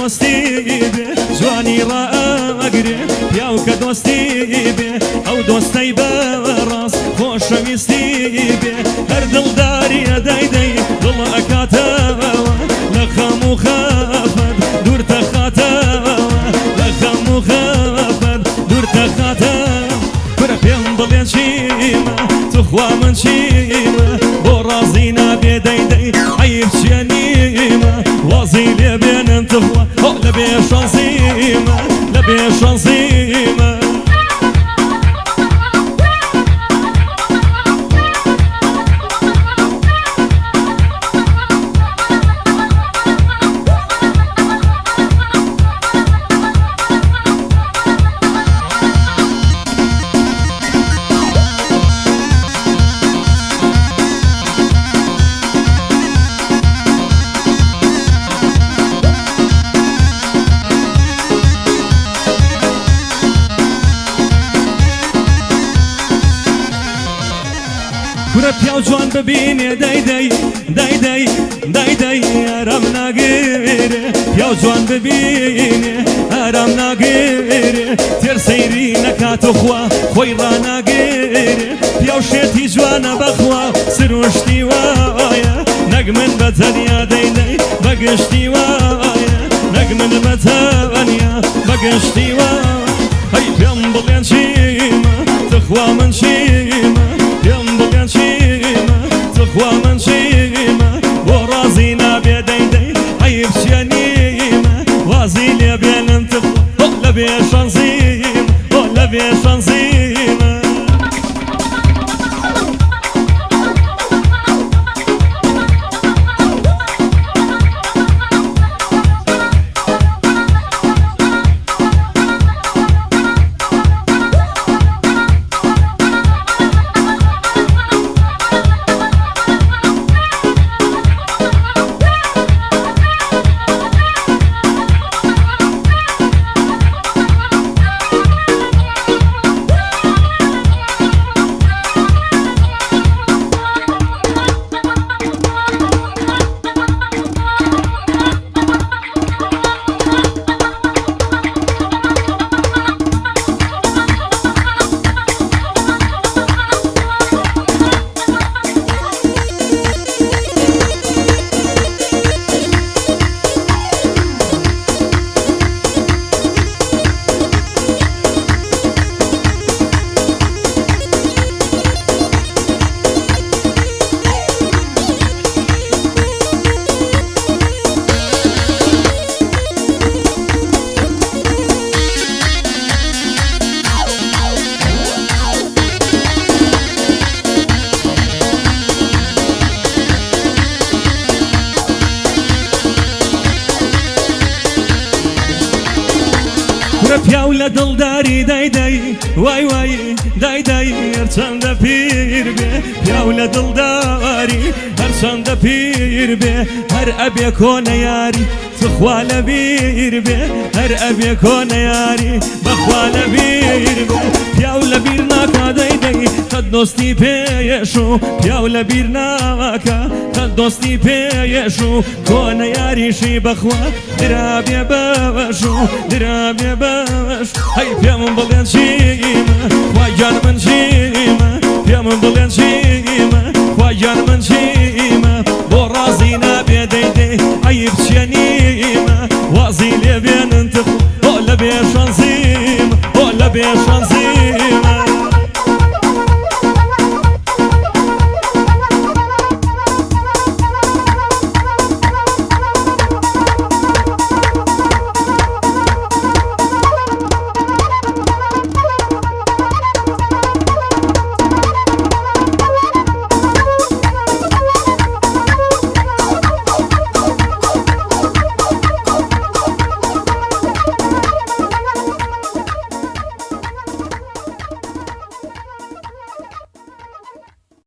دۆستی بێ جوانی ڕائەگرێ، پیاو کە دۆستی بێ ئەو دۆستەی بە ڕاست خۆشەویستی بێ، هەر دڵداریە دای دەی دڵ ئەکاتەوە، لە خەم و خەفەت دوور تەخاتەوە، لە خەم و خەفەت دوور تەخاتەوە. کورە پێم بڵێن چیمە، توخوا من چیمە، بۆ ڕازی نابێ دەی دەی عەیب چیە نیمە، وازی لێ بێنن تخوا هۆ لە بێ شانسیمە، لە بێ شانسیمە. کورە پیاو جوان ببینێ دای دای دای دای دای دای ئارام ناگرێ، پیاو جوان ببینێ ئارام ناگرێ، تێر سەیری نەکات و خوا خۆی ڕاناگرێ، پیاو شێتی جوانە بەخوا سروشتی وایە، نەک من بە تەنیا دەی دەی بەگشتی وایە، نەک من بە تەنیا بەگشتی وایە. هەی پێم بڵێن چیمە، تخوا من چیمە، پێم بڵێن چیمە، تخوا من چیمە، بۆ ڕازی نابێ دەی دەی عەیب چیە نیمە، وازی لێ بێنن تخوا هۆ لە بێ شانسیمە، هۆ لە بێ شانسیمە. کورە پیاو لە دڵداری دای دای وای وای دای دای هەرچەندە پیر بێ، پیاو لە دڵداری هەرچەندە پیر بێ، هەر ئەبێ کۆنە یاری، تخوا لە بیر بێ، هەر ئەبێ کۆنە یاری، بەخوا لە بیر بێ. پیاو لە بیر ناکا دەی دەی قەت دۆستی پێیەش و، پیاو لە بیر ناکا قەت دۆستی پێیەش و، کۆنە یاریشی بەخوا درابێ بەش و، درابێ بەش. هەی پێم بڵێن چیمە، خوا گیان من چیمە، پێم بڵێن چیمە، خوا گیان من چیمە، بۆ ڕازی نابێ دەی دەی عەیب چیە نیمە، وازی لێ بێنن تخوا هۆ لە بێ شانسیمە، هۆ لە بێ شانسیمە.